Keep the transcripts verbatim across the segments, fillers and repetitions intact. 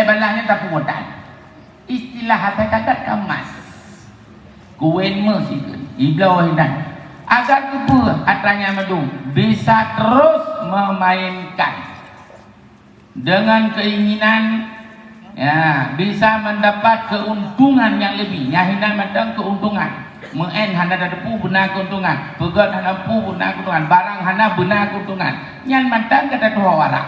Istilah nyan tapeue tan. Istilah asai takat emas. Kuén meuh sikeuh, ibloe hinan. Agar keupeue atra nyan mandum bisa terus memainkan dengan keinginan, ya, bisa mendapat keuntungan yang lebih. Nyan hinan mantong keuntungan. Meu'en hana tateupeue beuna keuntungan. Peugöt hana tateupeue beuna keuntungan. Barang hana beuna keuntungan. Nyan mantong ka tatuho warak.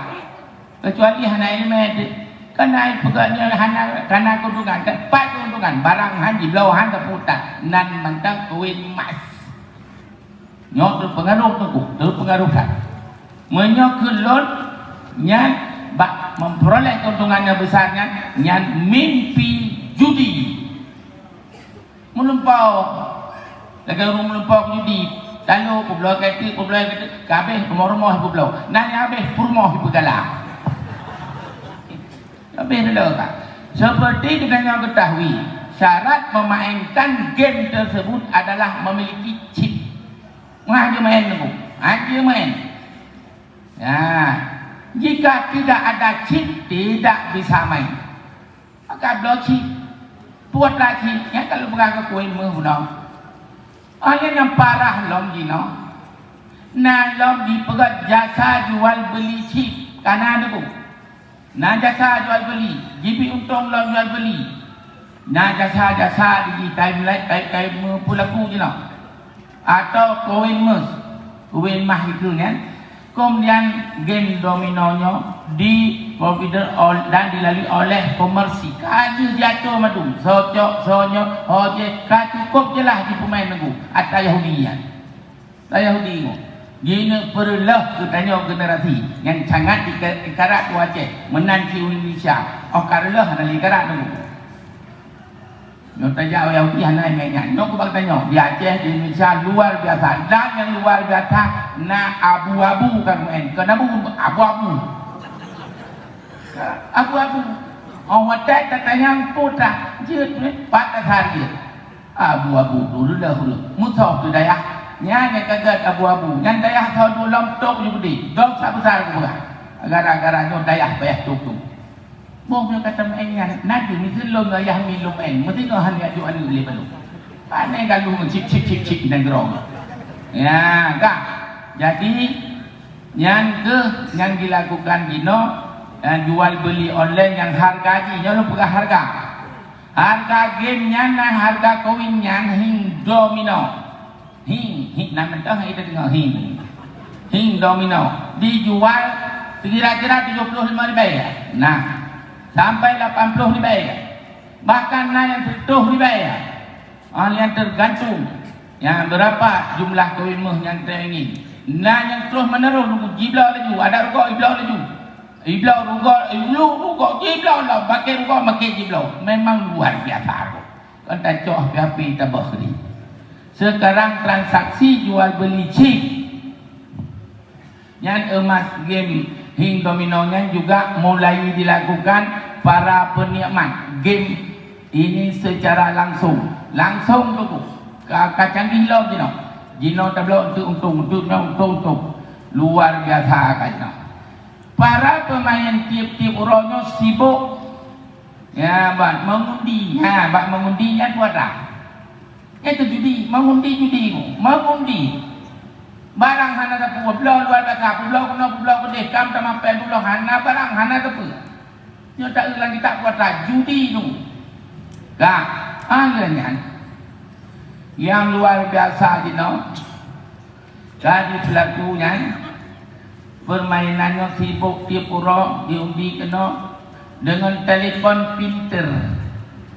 Keucuali hana ileumèe teuh. Kana peugah nyoe hana, kana keuntungan. Pat keuntungan? Barang han jibloe, han teupeue tan. Nan mantong kuén emas. Nyoe teupeungaruh teungku, teupeungaruh that. Meunyoe keu lôn, nyan bak memperoleh keuntungan nyang besar nyan, nyan mimpi judi. Meulumpoe. Lagèe ureueng meulumpoe keu judi. Talo peubloe keu teuk, peubloe keu teuk, ka habéh rumoh-rumoh peubloe. Na nyang habéh peurumoh peugala. Habéh lé ka. Seperti geutanyoe ketahui, syarat memainkan game tersebut adalah memiliki chip. Meuhana jeuet main nunggu. Hana jeuet main. Ya. Jika tidak ada chip, tidak bisa main. Maka bloe chip. Peue atra chip, nyan ka lôn peugah keu kuén meuh bunoe. Óh lheueh nyan parah lom jinoe. Na lom jipeugöt jasa jual beuli chip. Kana deungoe. Na jasa jual beuli, jibi untông lom jual beuli. Na jasa-jasa di kai mulai, kai, kai meupeulaku jinoe. Atau koin emas, koin mah itu nyan. Kemudian game domino nyoe di provider ol-, dan dilalui oleh komersi. Ka deuh jiatur mandum, socok, sonyoe, ho jeh, ka cukup jeulaih jipeumain lagu atra Yahudi nyan. Atra Yahudi nyoe. Jineuk peureuloh geutanyoe generasi nyang sangat dika-, dikarat u Aceh, meunan cit u Indonesia. Óh ka reuloh hana lé karat lagu. Nyoe tajak Yahudi hana ingat-ingat. Nyoe kubang tanyoe, di Aceh, di Indonesia luar biasa. Dan yang luar biasa na abu-abu ka meu'en. Keu abu, abu-abu. Abu-abu. Oh, watèe tatanyong peue atra jeuet, eh, pat atra jeuet. Abu-abu tu reuloh-reuloh. Musoh tu dayah. Nyan nyang ka gèt abu-abu. Nyan dayah soe tu lom tok ju geude. Dosa besar kupeugah. Gara-gara nyoe dayah payah tok tu. Boh nyoe ka tameu'en nyan, na kheueh miseue lôn ngon Yahmi lôn meu'en, meuteungoh han jak jok aneuk lé balu. Pane galuh cip, cip, cip, cip nanggroe. Ya, ka. Jadi, nyan kheueh nyang dilakukan jinoe, eh, jual beuli online nyang hareuga jih, nyoe lôn peugah hareuga. Hareuga game nyan na hareuga koin nyan hieng domino. Hieng, hieng, na mantong hai tadeungoe hieng. Hieng domino dijual sekira-kira tujoh ploh lima ribèe. Nah, sampai lapan ploh ribèe. Bahkan na nyang sireutoh ribèe. Ah, nyang tergantung nyang beurapa jumlah koin meuh nyang taingin. Na nyang terus menerus jibloe laju, adak rugoe jibloe laju. Jibloe rugoe, jibloe rugoe, jibloe lom, makin rugoe makin jibloe. Memang luar biasa rugoe. Kon tacok H P-H P taböh keudeh. Sekarang transaksi jual beli chip. Nyan emas game hieng domino nyan juga mulai dilakukan para penikmat game ini secara langsung. Langsung tu ka, ka canggih lom jinoe. Jinoe tabloe untuk untung, untuk nyoe untuk untung. Luar biasa ka jinoe. Para pemain tiep-tiep uroe nyoe sibuk Ya, bak mengundi. Ha, bak mengundi nyan peue atra? Nyan keuh judi, mengundi judi nyoe. Mengundi. Barang hana teupeu, bloe luar biasa, peubloe keunoe, peubloe keudeh, kam tamapèe peubloe, hana barang, hana teupeu. Nyoe taeu lam kitab peue atra, judi nyoe. Ka, ha, lheueh nyan. Nyang luar biasa jinoe. Ka di peulaku nyan, peurmainan nyoe sibok tiep uroe jiundi keunoe deungon telepon pintar.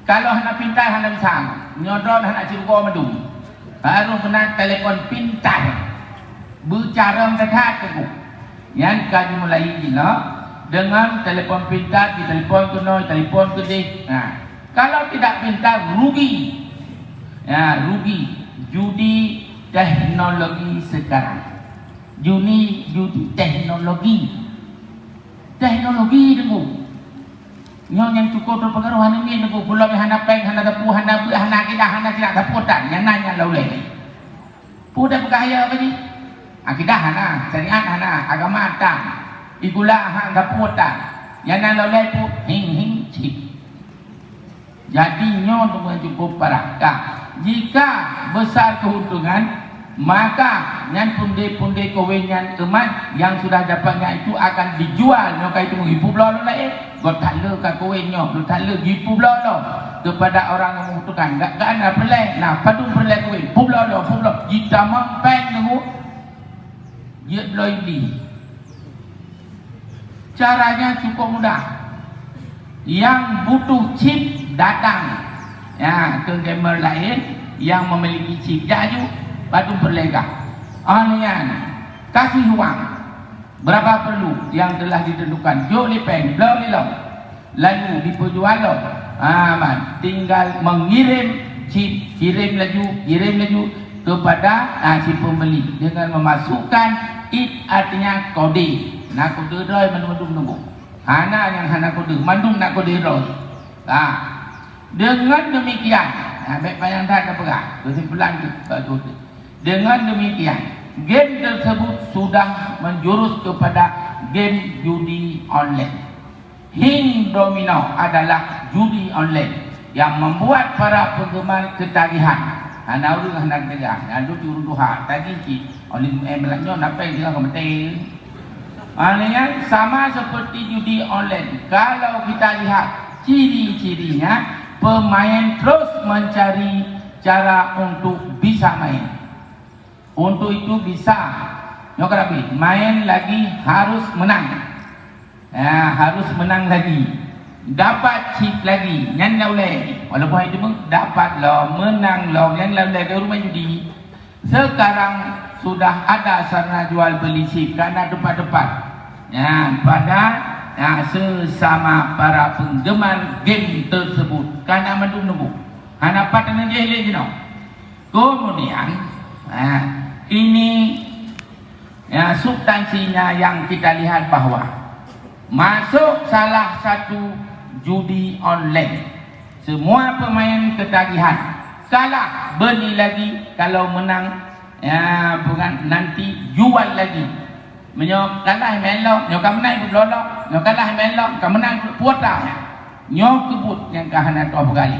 Kalau hana pintar, hana bisa. Nyoe droe hana sirugoe mandum. Harôh meunan telepon pintar. Beucarông that-that teungku. Nyan ka jimulai jinoe deungon telepon pintar, jitelepon keunoe, telepon keudeh. Nah, kalau tidak pintar, rugi. Ya, rugi. Judi teknologi sekarang. Judi, judi teknologi. Teknologi teungku. Nyoe nyang cukup teupeungaruh aneuk miet teungku. Peulom hana péng, hana teupeu, hana beuet, hana akidah, hana tidak teupeu tan. Nyang na nyan lom ulèe. Peue tapeugah ayah tadi? Akidah hana, syariat hana, agama tan. Igula han teupeu tan. Nyang na lom ulèe peue? Hing, hing, Jadi nyoe teuma cukup parah. Ka, jika besar keuntungan, maka nyan pundai-pundai koin nyan emas yang sudah dapat nyan itu akan dijual. Nyoe ka itu meuhibur bloe laén. Gobnyan le ka koin nyoe, gobnyan le jipubloe lom kepada orang yang membutuhkan. Gak, gak na peureulée, na padum peureulée koin, publoe lom, publoe. Jitamong péng teungku, jeuet bloe Iblis. Caranya cukup mudah. Yang butuh chip datang. Ya, ke gamer laén yang memiliki chip. Jak aju, padum peureulée gah. Oh, nyan, kasih uang. Berapa perlu yang telah ditentukan. Jok lé péng, bloe lé lom. Lalu dipeujual lom. Ha, man. Tinggal mengirim chip, kirim laju, kirim laju kepada, ha, si pembeli dengan memasukkan id, artinya kode. Na kode droe mandum-mandum teungku. Hana nyang hana kode, mandum na kode droe. Ha. Dengan demikian, ha, bék panyang that tapeugah, kesimpulan tu, bagus tu. Dengan demikian, game tersebut sudah menjurus kepada game judi online. Hing domino adalah judi online yang membuat para penggemar ketagihan. Hana ureueng hana ketagihan, nyan duek ureueng tuha, tagih cit. Oleh, eh, meunyoe na péng sigoe ka meuté. Maknanya sama seperti judi online. Kalau kita lihat ciri-cirinya, pemain terus mencari cara untuk bisa main. Untuk itu bisa, nyoe ka habéh, main lagi harus menang. Ya, harus menang lagi. Dapat chip lagi, nyan dak ulée. Walaupun hai teumé dapat lom, menang lom, nyan dak ulée, dak ureueng main judi. Sekarang sudah ada sarana jual beli chip, ka na teumpat-teumpat. Ya, pada, ya, sesama para penggemar game tersebut, ka na mandum teungku. Hana pat teungoh jih lé jinoe. Kemudian, eh, ini, ya, substansinya yang kita lihat bahwa masuk salah satu judi online. Semua pemain ketagihan, kalah beli lagi, kalau menang, ya, bukan, nanti jual lagi. Meunyoe kalah main lom, nyoe ka meunang publoe lom, nyoe kalah main lom, ka meunang publoe lom. Nyoe keubuet nyang ka hana toh peugali.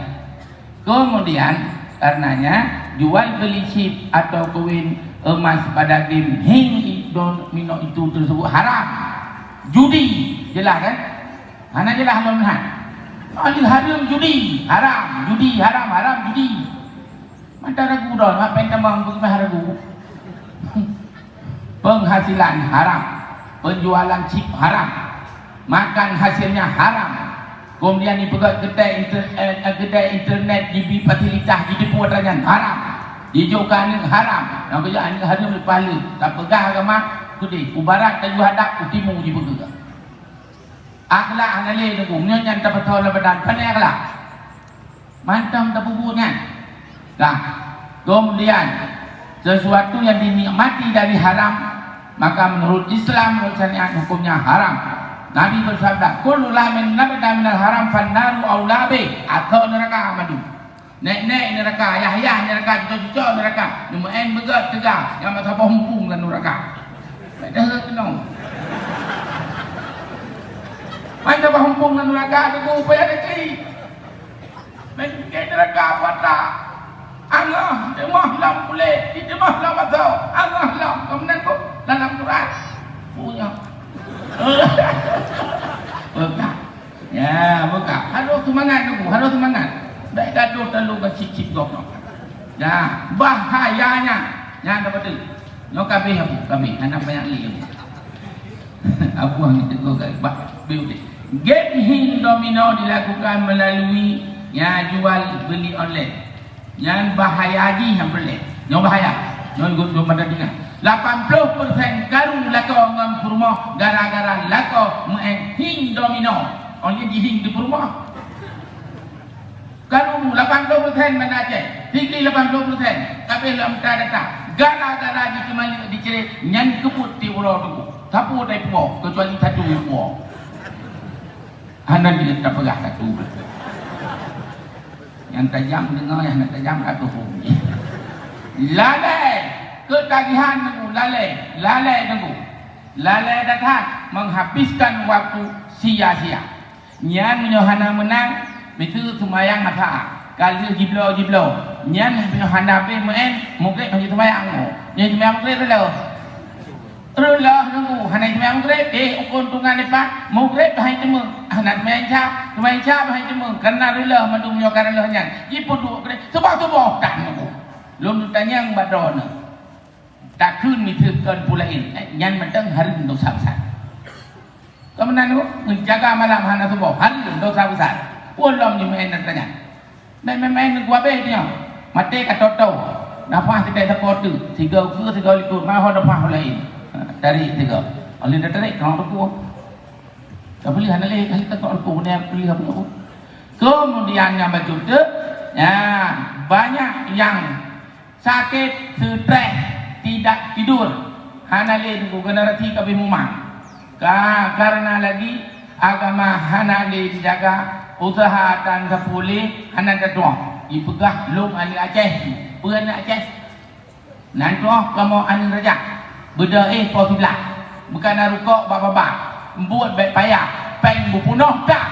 Kemudian, karenanya, jual beli chip atau koin emas pada game hing domino itu tersebut haram. Judi, jelas kan? Hana jelas lom nah. Haram judi, haram, judi, haram, haram, judi. Mantong ragu droe, mak péng tamong beukeumah ragu. Penghasilan haram, penjualan chip haram, makan hasilnya haram. Kemudian dipeugah kedai inter-, eh, kedai internet dibi fasilitas di depan nyan haram. Dijok keu aneuk haram. Nyang keu aneuk haram leupah le. Tapeugah agama, kudeh, u barat tajok hadap, u timu jipeugah. Akhlak hana lé teungku, nyoe nyan tapeutho lam badan, pane akhlak. Mantong tapeubuet nyan. Nah, kemudian, sesuatu yang dinikmati dari haram, maka menurut Islam, menurut syariat, hukumnya haram. Nabi bersabda, "Kullu lahmin nabata minal haram fannaru aula bih." Atau neraka madu. Nek-nek neraka, yah-yah neraka, cuco-cuco neraka. Neumeu'en beugöt teuga, nyang masa boh mumpung lam neraka. Beda keunoe. Masa boh mumpung lam neraka, teungku, payah diklik. Meuke neraka puasa. Angoh, teumah lam kulét, teumah lam asoe. Angoh lam, kemudian tu dalam Quran. Punya. Bukan. Ya, bukan. Harus semangat dulu, harus semangat. Baik gaduh terlalu bercip-cip gok. Ya, bahayanya. Yang dapat tu. Nyoka bih aku, kami. Anak banyak lagi. Abu hang ditegur kat bak biu deh. Game hing domino dilakukan melalui, ya, jual beli online. Nyan bahaya jih nyang peureulée. Nyoe bahaya. Nyoe got dua mata tingah. Lapan ploh persen karu lakoe ngon peurumoh gara-gara lakoe meu'en hing domino. Oh, nyan jihing di peurumoh. Karu lapan ploh persen Banda Aceh, Sigli lapan ploh persen, tapi lam data gara-gara dikeumali dicre nyan keubuet di uroe tu. Sapeue dai puwoe, kecuali satu puwoe. Hana jeuet tapeugah satu. Nyang tajam deungoe, nyang hana tajam ka tuhom. Lalai keutagihan teungku, lalai, lalai teungku. Lalai that-that menghabiskan waktu sia-sia. Nyan meunyoe hana meunang, Miseue seumayang asa, ka lheueh jibloe-jibloe. Nyan hana beh meu'en, mugreb hana seumayang. Nyan seumayang mugreb reuloh. Reuloh nunggu, hana seumayang mugreb, eh, ukeuntungan dipat, mugreb hana teumé. Hana seumayang isya, seumayang isya hana teumé. Karena reuloh mandum nyoe ka reuloh nyan. Jipeuduek mugreb, suboh-suboh tan nunggu. Lôn tanyong bak droeneuh. Takheun miseue kon peue laén, eh, nyan mantong hareuem dosa besar. Kon meunan nyoe, meujaga malam hana suboh, hareuem dosa besar. Ulôn nyang meu'en atra nyan. Meu'en-meu'en ngon kuabeh nyoe. Maté ka toto. Nafah sideh sapo teuk, sigoe keue, sigoe likot, maho nafah laén. Ha, tarék sigoe. Oleh tarék, keu teupeu. Ka peuleueh hana lé, ka lheueh teuk teupeu, nyan peuleueh apa? Kemudian nyang bacut teuk, ya, banyak yang sakét, seutrés, tidak tidur. Hana lé nunggu generasi ka beh mumang. Ka, karena lagi agama hana lé dijaga, usaha tan sapeue lé hana tatu'oh. Jipeugah lôn aneuk Aceh. Peue aneuk Aceh? Nan tu'oh kamoe aneuk raja. Beudôh éh po siblah. Bukan na rukok bak babah. Buet bèk payah. Péng beupunoh tah.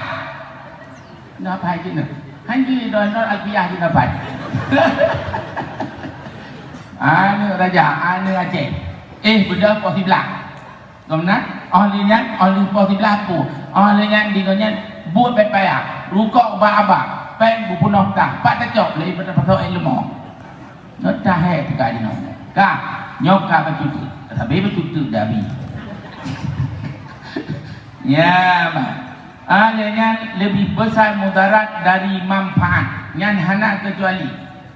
Na pai cit nyoe. Han jeuet droeneuh Alfiah jeuet na pai. Aneuk raja, aneuk Aceh. Éh, beudôh po siblah. Gobnyan, oh lheueh nyan, oh lheueh po siblah pu. Oh lheueh nyan, di gobnyan, buet bèk payah. Rukok bak abah. Péng beupunoh tah. Pat tacok, lé pat tacok ilmu. Nyoe tahé teuka jinoe. Ka, nyoe ka bacut teuk. Sabe bacut teuk dah bi. Ya, bah. Ah, lé nyan lebih besar mudarat dari manfaat. Nyan hana kecuali.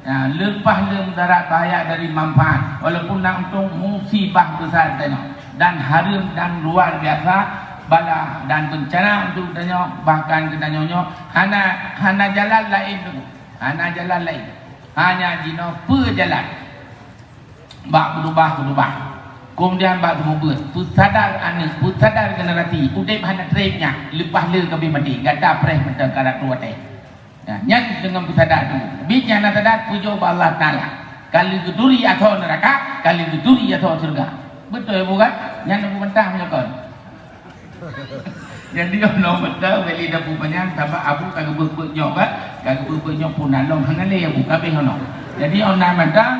Ya, leupah lé mudarat bahaya dari manfaat. Walaupun na untông musibah besar tanyoe. Dan hareuem dan luar biasa bala dan bencana untuk tanyoe, bahkan keu tanyoe nyoe hana, hana jalan laén tu. Hana jalan laén. Hanya jinoe peue jalan. Bak beudubah-beudubah. Kemudian bak seumeubeuet. Peusadar aneuk, peusadar generasi. Udép hana treb nyan. Leupah lé ka beh maté. Gata preh mantong ka ratu watèe. Nah, nyan deungon peusadar tu. Bit nyang na sadar, pujoe bak Allah Taala. Ka lheueh geuturi asoe neuraka, ka lheueh geuturi asoe syeuruga. Beutôi bukan? Nyan peubantah meunyoe kon. Jadi, oh, nyoe meuteumé lé dapur panyang, sabab Abu ka geubeuet-beuet nyoe, kan? Ka geubeuet-beuet nyoe pun na lom hana lé Abu, ka abéh nyoe. Jadi, oh, na mantong,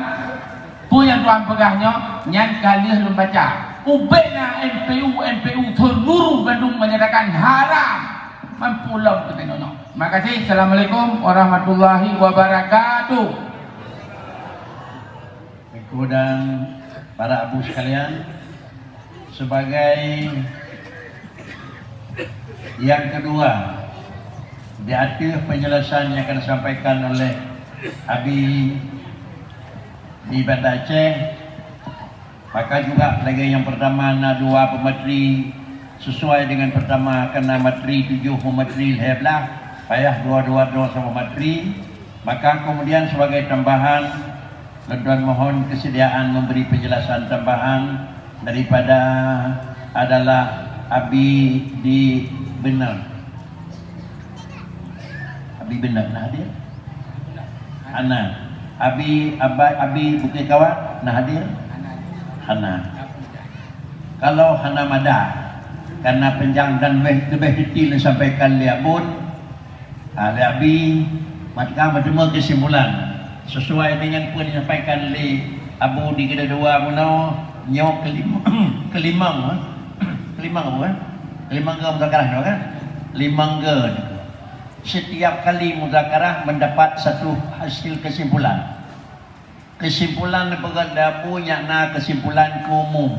peue nyang Tuhan peugah nyoe, nyan ka lheueh lôn baca. Ubé na M P U, M P U seuluruh bandum menyatakan haram. Mampu lom kita nyoe. Terima kasih. Assalamualaikum warahmatullahi wabarakatuh. Teungku dan para abu sekalian, sebagai yang kedua, di atas penjelasan yang akan disampaikan oleh Abi di Banda Aceh, maka juga lagèe nyang pertama na dua pemateri, sesuai dengan pertama kena materi tujoh, pemateri lhèe blah, payah dua-dua droe saboh materi. Maka kemudian sebagai tambahan, lôn tuan mohon kesediaan memberi penjelasan tambahan daripada adalah Abi di Bener. Abi Bener na hadir? Hana. Abi, Abi, Abi Bukit Kawat na hadir? Hana. Kalau hana mada, karena panjang dan leubeh, leubeh detail disampaikan lé Abon, ah, lé Abi, maka meuteumé kesimpulan sesuai dengan peue disampaikan lé Abu di keudua bunoe, nyoe kelim-, kelimong, eh? Kelimong Abu, eh? Kelimong ke muzakarah nyoe kan? Limong ke. Setiap kali muzakarah mendapat satu hasil kesimpulan. Kesimpulan peugah Abu nyan na kesimpulan keu umum.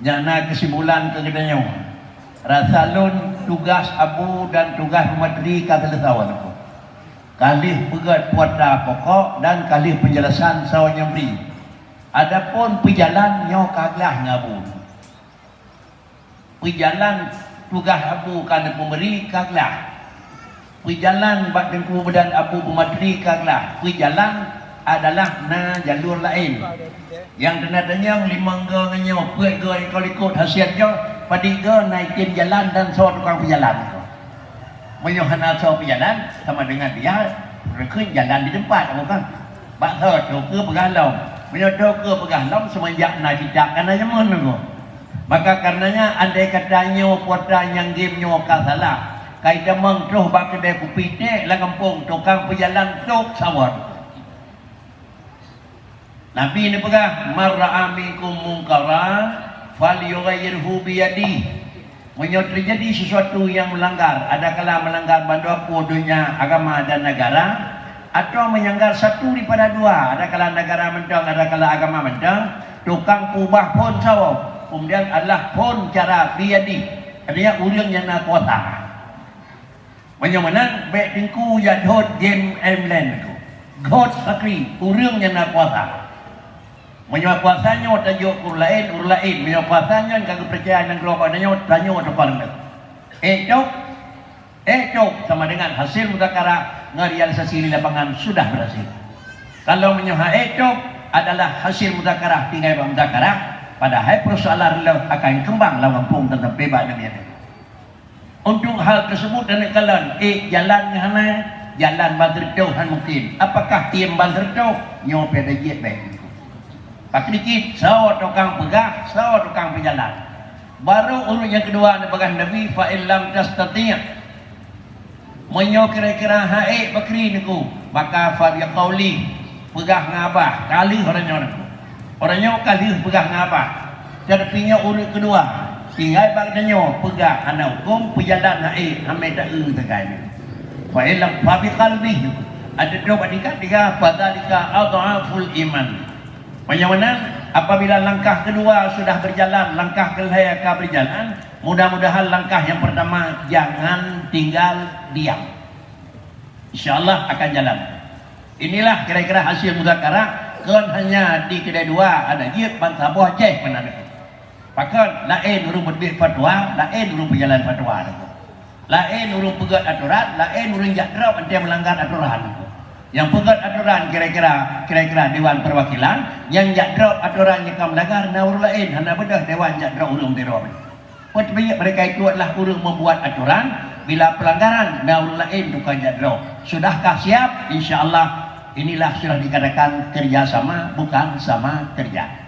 Nyan na kesimpulan keu geutanyoe. Rasa lôn tugaih Abu dan tugaih pemateri ka seuleusoe nyoe. Ka lheueh peugét putra pokok dan ka lheueh penjelasan soe nyang bri. Adapun peujalan nyoe ka glah ngon Abu. Peujalan tugaih Abu ka neupeubri ka glah. Peujalan bak Teungku Beudan Abu Bumatri ka glah. Peujalan adalah na jalur laén. Nyang teungoh tanyong limong go ngon nyoe, peuet go ikot-ikot hasiat nyoe, padit go na item jalan dan soe tukang peujalan. Meunyoe hana soe peujalan, sama dengan dia reukheun jalan di teumpat, bukan? Bak soe teuka peugah lom. Meunyoe teuka peugah lom, seumeunjak na cicak ka na jameun nyoe. Maka karenanya, andai kata nyoe putra nyang gém nyoe ka salah, Kai tamong troh bak keudè kupi tèk lam gampông, tukang peujalan tôb sawot. Nabi neupeugah, "Man ra'a minkum munkaran, falyughayyirhu biyadihi." Meunyoe teujadi sesuatu nyang meulanggar, adakala meulanggar bandum peue donya, agama dan negara, atawa meulanggar satu daripada dua, adakala negara mantong, adakala agama mantong, tukang peubah phon sawoe, keumudian adalah phon cara biyadihi, artinya ureuëng nyang na kuasa. Meunyoe meunan, bèk teungku jak dhôt game online tu. Dhôt sakri, ureuëng nyang na kuasa. Meunyoe kuasa nyoe tajok keu ureuëng laén, ureuëng laén. Meunyoe kuasa nyan ka geupeucaya nyang keudroe bak tanyoe, tanyoe tukang nyan. Ék cok, ék cok sama dengan hasil muzakarah ngon realisasi di lapangan sudah berhasil. Kalau meunyoe hana ék cok, adalah hasil muzakarah tinggai bak muzakarah, padahai persoalan reuloh akan keumbang lam gampông dan sampai bak namiet. Untuk hal tersebut dan kalon, ék jalan ngon hana, jalan ban seureutoh hana mungkin. Apakah tiem ban seureutoh? Nyoe pih ada jeuet bèk. Pakriket, soe tukang peugah, soe tukang peujalan. Baru ureuëng nyang keudua neupeugah Nabi, "Fa in lam tastati'." Meunyoe kira-kira hana ék pakri neuk, maka fa biqauli, peugah ngon babah, ka lheueh uroe nyoe neuk. Uroe nyoe ka lheueh peugah ngon babah. Tapi nyoe ureuëng keudua, tinggai bak tanyoe peugah hana huköm, peujalan hana ék, hana taeu sagai nyoe. Fa in lam fa biqalbi, ada dua bak tingkat tiga, fadzalika adhaful iman. Meunyoe meunan, apabila langkah keudua sudah berjalan, langkah keulhèe ka berjalan, mudah-mudahan langkah nyang pertama jangan tinggal diam. Insya Allah akan jalan. Inilah kira-kira hasil muzakarah, kon hanya di keudè dua, ada jeuet ban saboh Aceh meunan. Pakon, laén ureuëng peuteubiet fatwa, laén ureuëng peujalan fatwa. Laén ureuëng peugöt atoran, laén ureuëng jak drop watèe meulanggar atoran. Nyang peugöt atoran kira-kira, kira-kira Dewan Perwakilan, nyang jak drop atoran nyang ka meulanggar na ureuëng laén, hana beudôh dewan jak drop ureuëng biro. Peue teubiet mereka itu adalah ureuëng membuat aturan, bila pelanggaran na ureuëng laén tukang jak drop. Sudahkah siap? Insya Allah, inilah sudah dikatakan kerja sama, bukan sama kerja.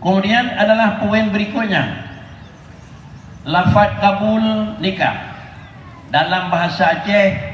Kemudian adalah poin berikutnya, lafaz kabul nikah. Dalam bahasa Aceh,